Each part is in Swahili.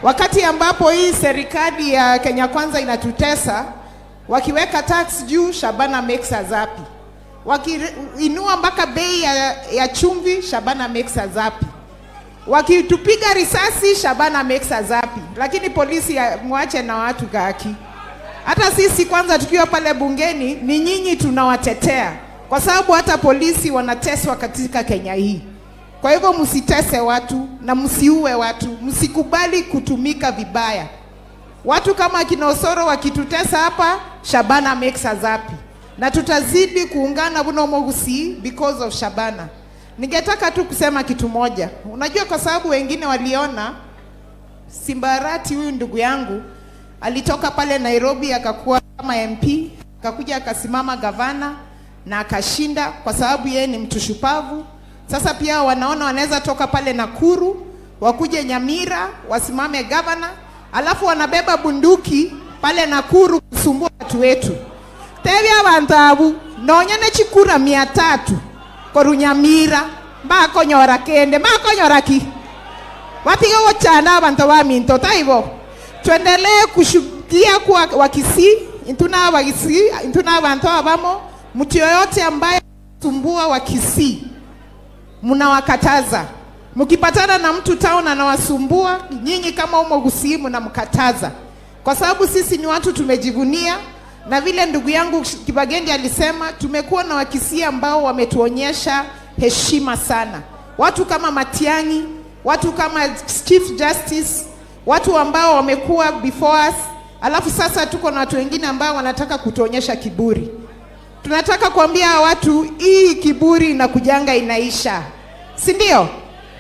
Wakati ambapo hii serikali ya Kenya Kwanza inatutesa, wakiweka tax juu, Shabana makes us happy. Wakiinua mpaka bei ya chumvi, Shabana makes us happy. Wakitupiga risasi, Shabana makes us happy. Lakini polisi mwache na watu gaki. Hata sisi kwanza tukiwa pale bungeni ni nyinyi tunawatetea, kwa sababu hata polisi wanateswa katika Kenya hii. Kwa hivyo msitese watu na msiue watu, msikubali kutumika vibaya. Watu kama akina Osoro wakitutesa hapa, Shabana makes us happy, na tutazidi kuungana buno Omogusii because of Shabana. Ningetaka tu kusema kitu moja, unajua, kwa sababu wengine waliona Simba Arati huyu ndugu yangu alitoka pale Nairobi akakuwa kama MP, akakuja akasimama gavana na akashinda kwa sababu yeye ni mtu shupavu. Sasa pia wanaona wanaweza toka pale Nakuru wakuje Nyamira wasimame gavana, alafu wanabeba bunduki pale Nakuru kusumbua watu wetu. Tebia abantu abu nonya ne chikura 300 koru Nyamira mbakonyora kende mbakonyora ki watige gochana abantu ba minto taibo. Tuendelee kushuhudia kuwa Wakisii intuna Wakisii intuna abantu abamo. Mtu yoyote ambaye sumbua Wakisii, mnawakataza. Mkipatana na mtu town anawasumbua nyinyi, kama Omogusii mnamkataza, kwa sababu sisi ni watu tumejivunia, na vile ndugu yangu Kibagendi alisema, tumekuwa na Wakisii ambao wametuonyesha heshima sana, watu kama Matiang'i, watu kama Chief Justice, watu ambao wamekuwa before us. Alafu sasa tuko na watu wengine ambao wanataka kutuonyesha kiburi. Tunataka kuambia watu hii kiburi inakujanga inaisha, si ndio?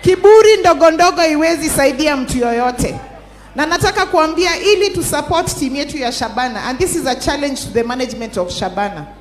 Kiburi ndogo ndogo iwezi saidia mtu yoyote, na nataka kuambia ili tu support team yetu ya Shabana, and this is a challenge to the management of Shabana.